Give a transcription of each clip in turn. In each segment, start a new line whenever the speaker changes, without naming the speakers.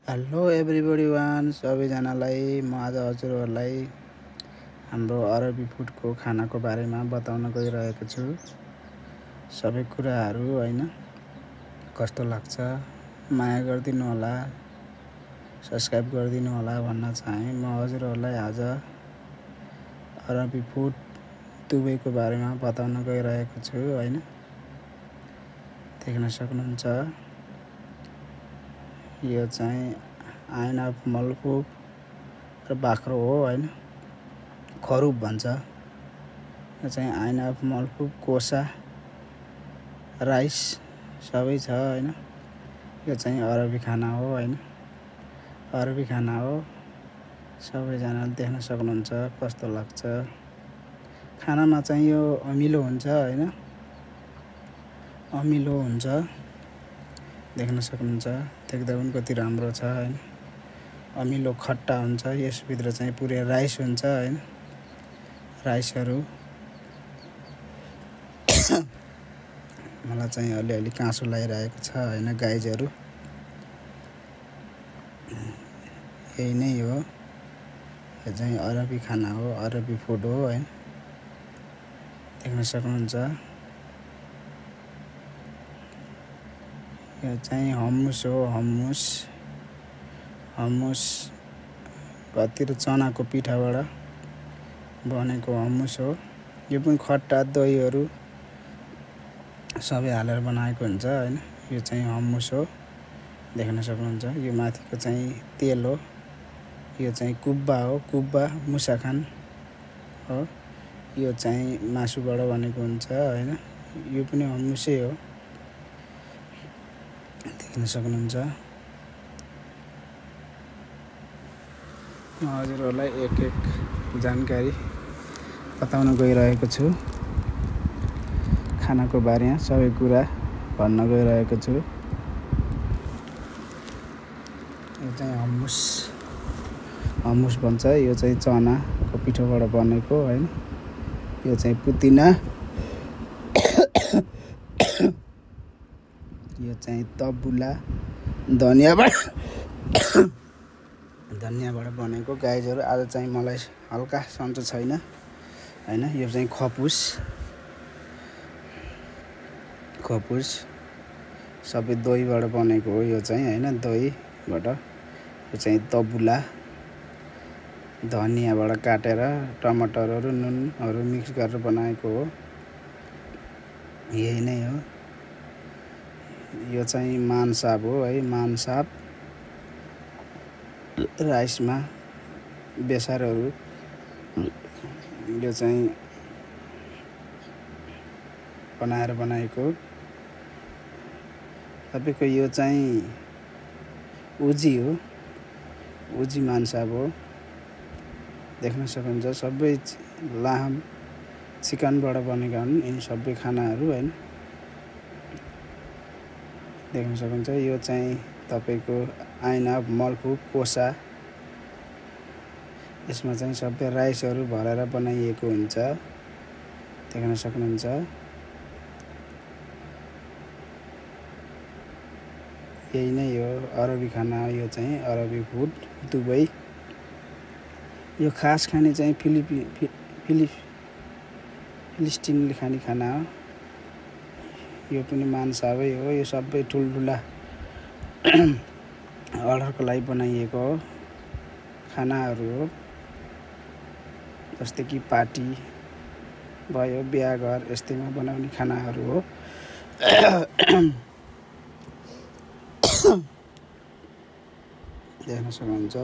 Hello everybody one सबैजनालाई म आज हजुरहरूलाई हाम्रो अरबी फुडको खानाको बारेमा बताउन गइरहेको छु। सबै कुराहरू हैन कस्तो लाग्छ माया गरिदिनु होला, सब्स्क्राइब गरिदिनु होला भन्न चाहे। म हजुरहरूलाई आज अरबी फुड दुबईको बारेमा बताउन गइरहेको छु हैन। देख्न सक्नुहुन्छ यो चाहिँ आइन अफ मलफुब र बाख्रो हो हैन, खरुब भन्छ। यो चाहिँ आइन अफ मलफुब, कोसा, राइस सबै छ हैन। यो चाहिँ अरबी खाना हो हैन, अरबी खाना हो। सबैजनाले देख्न सक्नुहुन्छ कस्तो लाग्छ। खानामा चाहिँ यो अमिलो हुन्छ हैन, अमिलो हुन्छ। देख्न सक्नुहुन्छ, देख्दा पनि कति राम्रो छ हैन। अमिलो खट्टा हुन्छ। यसभित्र चाहिँ पुरै राइस हुन्छ हैन, राइसहरू। मलाई चाहिँ अलिअलि काँसो लागिरहेको छ हैन गाइजहरू। यही नै हो, यो चाहिँ अरबी खाना हो, अरबी फुड हो हैन। देख्न सक्नुहुन्छ यो चाहिँ हम्मुस हो, हम्मुस। हम्मुस कतिर चनाको पिठाबाट बनेको हम्मुस हो। यो पनि खट्टा दहीहरू सबै हालेर बनाएको हुन्छ हैन। यो चाहिँ हम्मुस हो, देख्न सक्नुहुन्छ। यो माथिको चाहिँ तेल हो। यो चाहिँ कुब्बा हो, कुब्बा मुसाखान हो। यो चाहिँ मासुबाट बनेको हुन्छ हैन। यो पनि हम्मुसै हो, देख्न सक्नुहुन्छ। म हजुरहरूलाई एक एक जानकारी बताउन गइरहेको छु। खानाको बारेमा सबै कुरा भन्न गइरहेको छु। यो चाहिँ हम्मुस, हम्मुस भन्छ। यो चाहिँ चनाको पिठोबाट बनेको हैन। यो चाहिँ पुदिना, यो चाहिँ तबुला, धनियाबाट बनेको। गाइजहरू आज चाहिँ मलाई हल्का सन्चो छैन हैन। यो चाहिँ खपुस, खपुस सबै दहीबाट बनेको हो। यो चाहिँ हैन, दहीबाट। यो चाहिँ तबुला, धनियाबाट काटेर टमाटरहरू नुनहरू मिक्स गरेर बनाएको हो। यही नै हो। यो चाहिँ मानसाब हो है, मानसाब। राइसमा बेसारहरू। यो चाहिँ बनाएर बनाएको। तपाईँको यो चाहिँ उजी हो, उजी मानसाब हो। देख्न सक्नुहुन्छ सबै लाहम चिकनबाट बनेका हुन् यिनी सबै खानाहरू हैन। देख्न सक्नुहुन्छ यो चाहिँ तपाईको आइन अफ मलफुब, कोसा। यसमा चाहिँ सबै राइसहरू भरेर बनाइएको हुन्छ, देख्न सक्नुहुन्छ। यही नै हो अरबी खाना। यो चाहिँ अरबी फुड दुबई। यो खास खाने चाहिँ फिलिस्टिनले खाने खाना हो। यो पनि मानसाबै हो। यो सबै ठुल्ठुला अर्डरको लागि बनाइएको हो खानाहरू हो। जस्तै कि पार्टी भयो, बिहाघर यस्तैमा बनाउने खानाहरू हो। देख्न सक्नुहुन्छ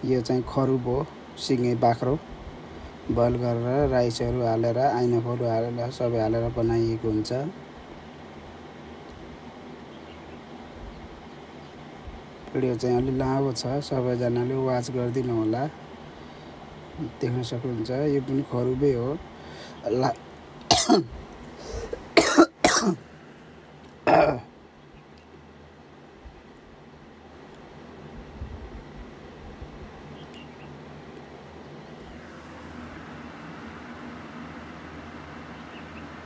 यो चाहिँ खरुब हो, सिङे बाख्रो बोइल गरेर राइसहरू हालेर, आइनफहरू हालेर सबै हालेर बनाइएको हुन्छ। भिडियो चाहिँ अलि लामो छ, सबैजनाले वाच गरिदिनु होला। देख्न सक्नुहुन्छ यो पनि खरुबै हो।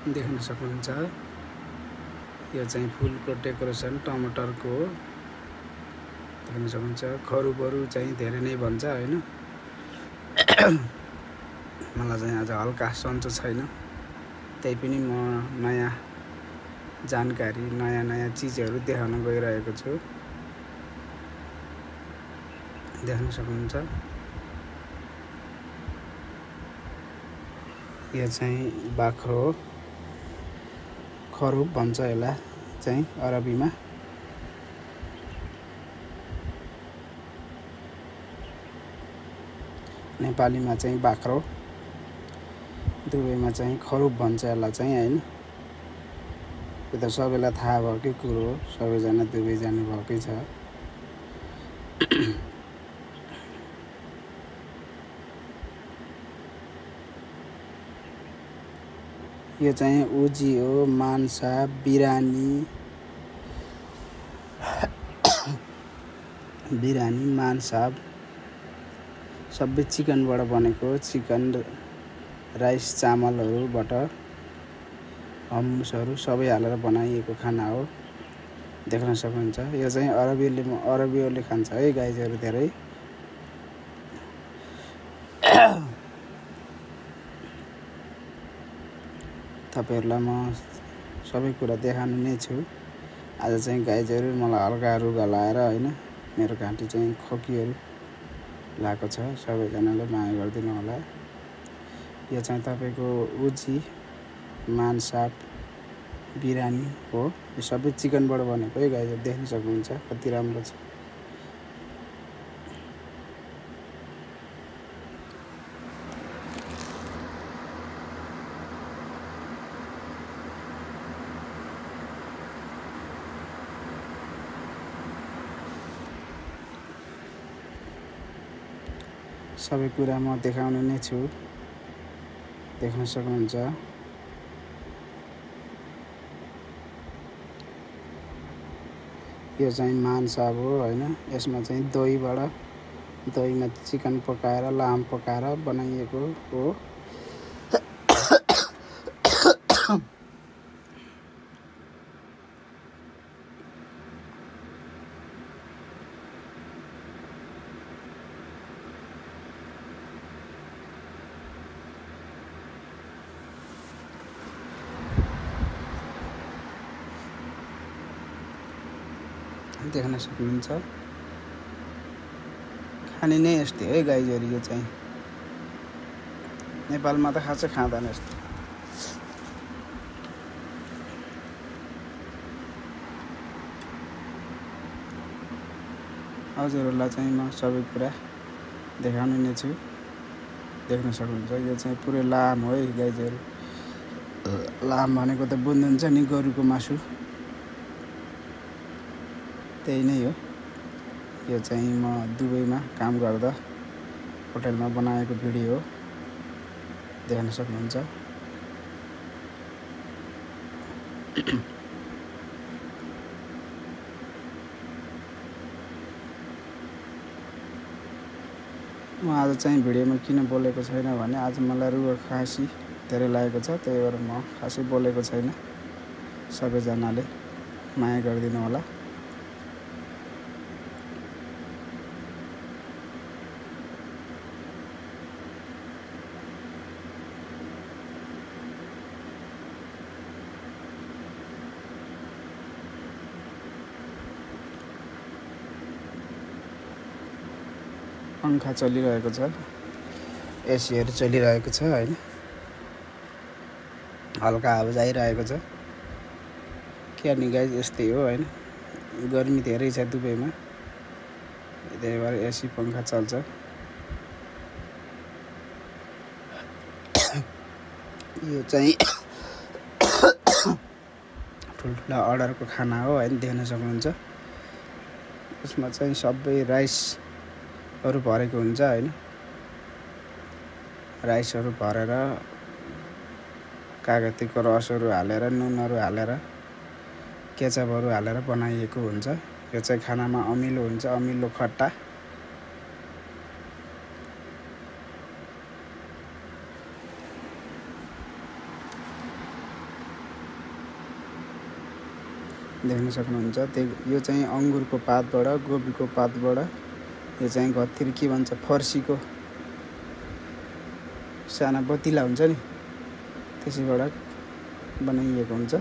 देख्न सक्नुहुन्छ यो चाहिँ फुलको डेकोरेसन टमाटरको हो, देख्न सक्नुहुन्छ। खरुबहरू चाहिँ धेरै नै भन्छ हैन। मलाई चाहिँ आज हल्का सन्चो छैन, त्यही पनि म नयाँ जानकारी नयाँ चिजहरू देखाउन गइरहेको छु, देख्न सक्नुहुन्छ। यो चाहिँ बाख्रो हो, खरुब भन्छ यसलाई चाहिँ अरबीमा। नेपालीमा चाहिँ बाख्रो, दुबईमा चाहिँ खरुब भन्छ यसलाई चाहिँ हैन। यो त सबैलाई थाहा भएकै कुरो हो, सबैजना दुबई जानु भएकै छ। यो चाहिँ उजी हो, मान्सा, बिरानी, मान्सा सबै चिकनबाट बनेको, चिकन राइस चामलहरूबाट हम्मुसहरू सबै हालेर बनाइएको खाना हो, देख्न सक्नुहुन्छ। यो चाहिँ अरबीहरूले खान्छ है गाइजहरू धेरै। तपाईहरुलाई म सबै कुरा देखाउनु नै छु। आज चाहिँ गाइजहरू मलाई हल्का रुगा लाएर हैन, मेरो घाँटी चाहिँ खोकीहरू लागेको छ, सबैजनाले माया गरिदिनु होला। यो चाहिँ तपाईको उजी, मान्सा, बिरानी हो, यो सबै चिकनबाट बनेको है गाइजहरू, देख्न सक्नुहुन्छ कति राम्रो छ। सबै कुरा म देखाउने नै छु, देख्न सक्नुहुन्छ। यो चाहिँ मान्सा हो हैन, यसमा चाहिँ दहीमा चिकन पकाएर लाम पकाएर बनाइएको हो। देख्न सक्नुहुन्छ। खाने नै यस्तै है गाइजहरू, यो चाहिँ नेपालमा त खासै खाँदैन यस्तो। हजुरहरूलाई चाहिँ म सबै कुरा देखाउने नै छु, देख्न सक्नुहुन्छ। यो चाहिँ पुरै लाम हो है गाइजहरू। लाम भनेको त बुझ्नुहुन्छ नि, गोरुको मासु, त्यही नै हो। यो चाहिँ म दुबईमा काम गर्दा होटलमा बनाएको भिडियो हो, देख्न सक्नुहुन्छ। म आज चाहिँ भिडियोमा किन बोलेको छैन भने आज मलाई रुगा खाँसी धेरै लागेको छ, त्यही भएर म खासै बोलेको छैन। सबैजनाले माया गरिदिनु होला। पंखा चलिरहेको छ, एसीहरू चलिरहेको छ हैन, हल्का आवाज आइरहेको छ। के नि गाइज, यस्तै हो हैन, गर्मी धेरै छ दुबईमा, त्यही भएर एसी पंखा चल्छ। यो चाहिँ ठुल्ठुला अर्डरको खाना हो हैन, देख्न सक्नुहुन्छ। यसमा चाहिँ सबै राइसहरू भरेको हुन्छ हैन, राइसहरू भरेर कागतीको रसहरू हालेर, नुनहरू हालेर, केचपहरू हालेर बनाइएको हुन्छ। यो चाहिँ खानामा अमिलो हुन्छ, अमिलो खट्टा। देख्न सक्नुहुन्छ। यो चाहिँ अङ्गुरको पातबाट, गोबीको पातबाट, यो चाहिँ घरतिर के भन्छ फर्सीको साना बतिला हुन्छ नि त्यसैबाट बनाइएको हुन्छ।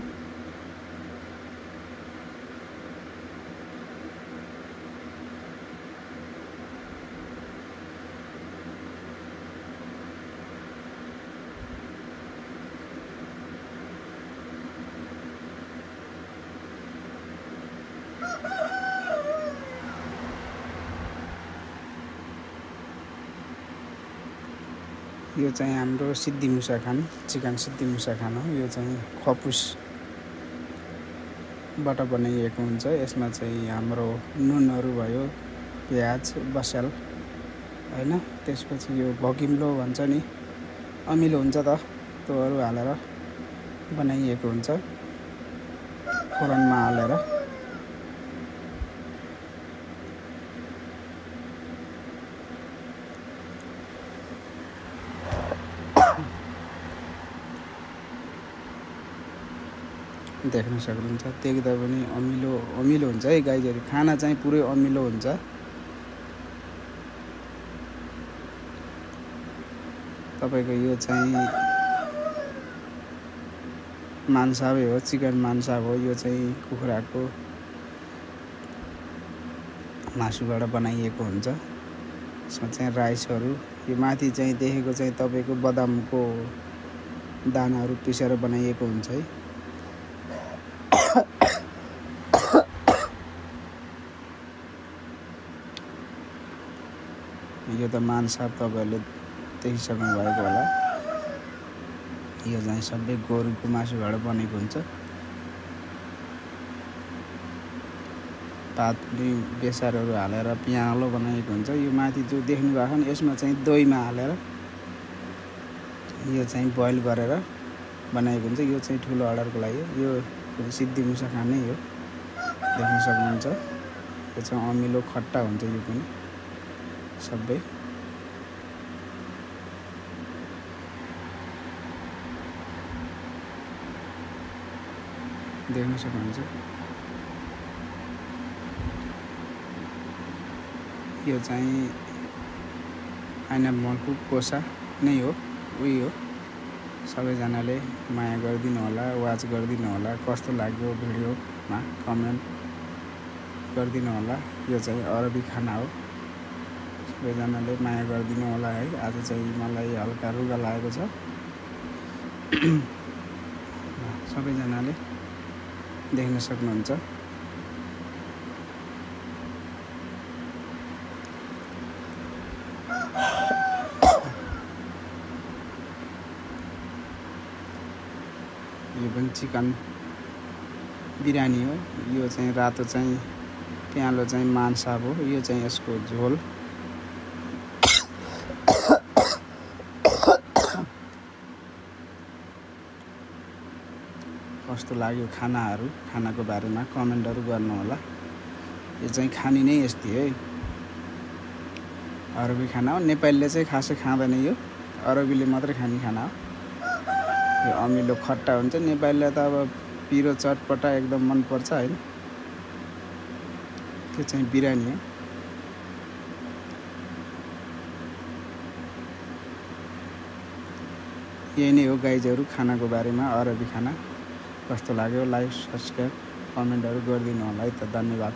यो चाहिँ हाम्रो सिद्धि मुसा खान, चिकन सिद्धि मुसा खान हो। यो चाहिँ खपुसबाट बनाइएको हुन्छ। यसमा चाहिँ हाम्रो नुनहरू भयो, प्याज, बस्याल हैन, त्यसपछि यो भगिम्लो भन्छ नि, अमिलो हुन्छ त, त्योहरू हालेर बनाइएको हुन्छ फोरनमा हालेर। देख्न सक्नुहुन्छ। देख्दा पनि अमिलो हुन्छ है गाइजहरू। खाना चाहिँ पुरै अमिलो हुन्छ। तपाईको यो चाहिँ मान्साबै हो, चिकन मान्सा हो। यो चाहिँ कुखुराको मासुबाट बनाइएको हुन्छ। यसमा चाहिँ राइसहरू, यो माथि चाहिँ देखेको चाहिँ तपाईको बदामको दानाहरू पिसेर बनाइएको हुन्छ है। यो त मान्सा तपाईहरुले देखिसक्नु भएको होला। यो चाहिँ सबै गोरुको मासुबाट बनेको हुन्छ। पात पनि बेसारहरू हालेर पियालो बनाएको हुन्छ। यो माथि जो देख्नु भएको छ यसमा चाहिँ दहीमा हालेर यो चाहिँ बोइल गरेर बनाएको हुन्छ। यो चाहिँ ठुलो अर्डरको लागि यो सिद्धि मुसा खानै हो, देख्न सक्नुहुन्छ। यो चाहिँ अमिलो खट्टा हुन्छ। यो पनि सबै देख्न सक्नुहुन्छ। यो चाहिँ पाइनएप्पलको कोसा नै हो, उही हो। सबैजनाले माया गरिदिनु होला, वाच गरिदिनु होला। कस्तो लाग्यो भिडियोमा कमेन्ट गरिदिनु होला। यो चाहिँ अरबी खाना हो, सबैजनाले माया गरिदिनु होला है। आज चाहिँ मलाई हल्का रुगा लागेको छ। सबैजनाले देख्न सक्नुहुन्छ। यो पनि चिकन बिरयानी हो। यो चाहिँ रातो चाहिँ प्यालो चाहिँ मान्सा हो। यो चाहिँ यसको झोल। कस्तो लाग्यो खानाको बारेमा कमेन्टहरू गर्नु होला। यो चाहिँ खानी नै यस्तै है, अरबी खाना हो। नेपालीले चाहिँ खासै खाँदैन, यो अरबीले मात्रै खाने खाना हो। यो अमिलो खट्टा हुन्छ। नेपालीलाई त अब पिरो चटपटा एकदम मन पर्छ हैन। यो चाहिँ बिरयानी हो। यही नै हो गाइजहरू खानाको बारेमा, अरबी खाना। कस्तो लाग्यो लाइक, सब्स्क्राइब, कमेन्टहरू गरिदिनु होला है त। धन्यवाद।